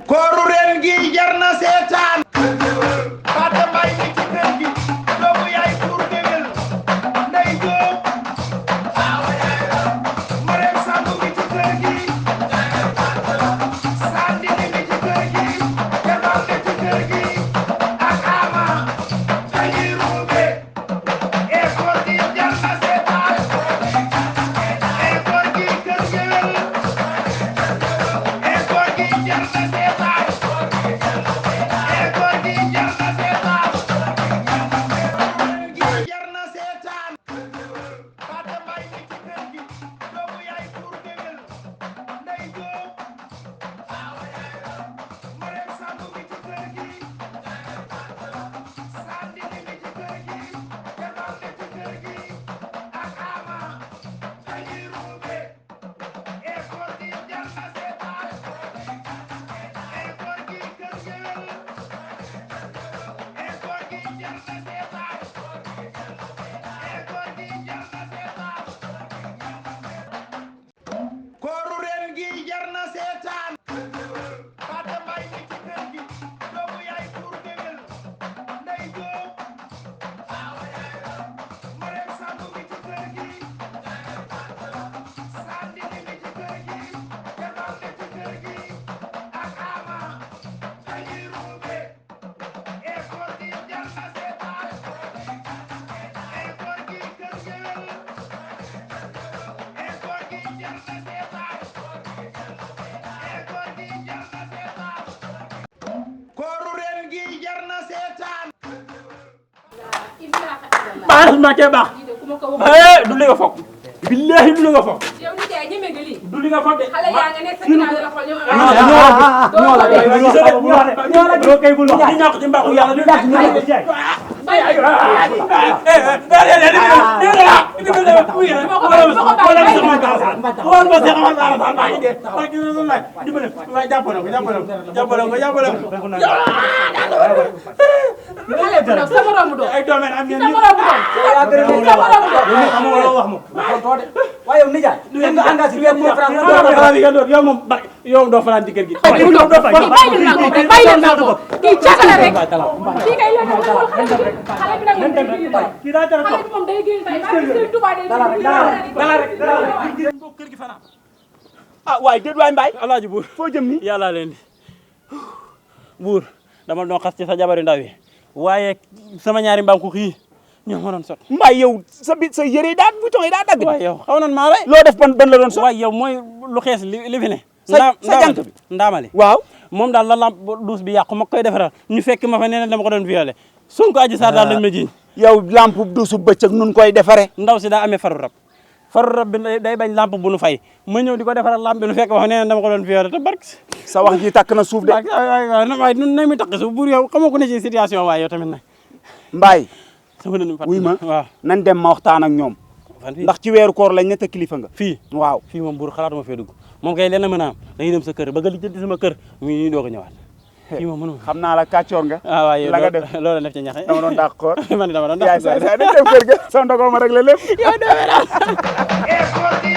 kooru ren gi jar na seetaan Pathe Mbaay mi ci kër gi doomu yaay pour déwél ndey jóob Marème Samb mi ci kër gi Sandini mi ci kër gi Kemal mi ci kër gi ak Ama dañuy ruube e koor gi jar na seetaan e koor gi kër géwél e koor gi jar na seetaan e koor gi jar na seetaan jar na seetaan Pathe Mbaay mi ci kër gi doomu yaay pour déwél ndey jóob Marème Samb mi ci kër gi Sandini mi ci kër gi Kemal mi ci kër gi ak Ama dañuy ruube e koor gi jar na seetaan e koor gi kër géwél e koor gi jar na seetaan e koor gi jar na seetaan kooru ren gi jar na seetaan Pathe Mbaay mi ci kër gi doomu yaay pour déwél ndey jóob Marème Samb mi ci kër gi Sandini mi ci kër gi Kemal mi ci kër gi ak Ama dañuy ruube e koor gi jar na seetaan e koor gi kër géwél e koor gi jar na seetaan e koor gi jar na seetaan kooru ren gi jar na seetaan baax na cee baax du li nga foog billahi du li nga foog yow ni jaay ñeme nga lii du li nga foog de xale yaa nga nekk sa ginnaaw la xool ñoom ñoo la kay bul wax di ñàkk ci mbaaxu yàlla di ñàkk ñu ko jaay sama romb doon ay doomeen am ngeen sama romb doon waaye yow nijaay nga engagé weer mo France yow moom yow doo fanaan ci kër gi bàyyi leen naa ko kii càggala rek kii kay yow xale bi nag kii daa jar a xale bi moom day génn tey Sëriñ Tuubaa day dala rek kër gi fanaan ah waaye déet waay Mbaay alaaji buur foo jëm ni yàlla leen di buur dama doon xas ci sa jabari ndaw yi waaye sama ñaari mbaam ku xii ñoo ma doon sot Mbaay yow sa yëre daa bouton yi daa dagg waaye yow xaw nan maa rey loo def ban la doon sot waaye yow mooy lu xees li fi ne sa jant bi ndaamali waaw moom daal la lamp douce bi yàqu ma koy defaral ñu fekk ma fa nee na dama ko doon violé Sonko Adji Sarr daal lañ ma jiiñ yow lampe duusu bëccëg nun koy defare ndaw si daa amee faru rab bi day bañ lampe bu nu fay ma ñëw di ko defaral lampe bi nu fekk ma fa nee na dama ko doon violé te barke sa wax ji takk na suuf de waaye nun na mi takk suuf buur yow xamoo ko ne ci situation waaye yow tamit nag Mbaay sama dënnu fat wuy ma waaw nan dem ma waxtaan ak ñoom ndax ci weeru koor lañ ñetta kilifa nga fii waaw fii moom buur xalaatuma fee dugg moom kay leen mën a am dañuy dem sa kër ba nga lijjanti sama kër mu ñuy doog a ñëwaat fii moom mënuma xam naa la kàccoor nga waaye la nga def loolu def ci ñaxe dama doon dàq koor man dama doon yaay dàq dañ dem kër ga sa ndogoo ma rek la lépp yow doo e koor gi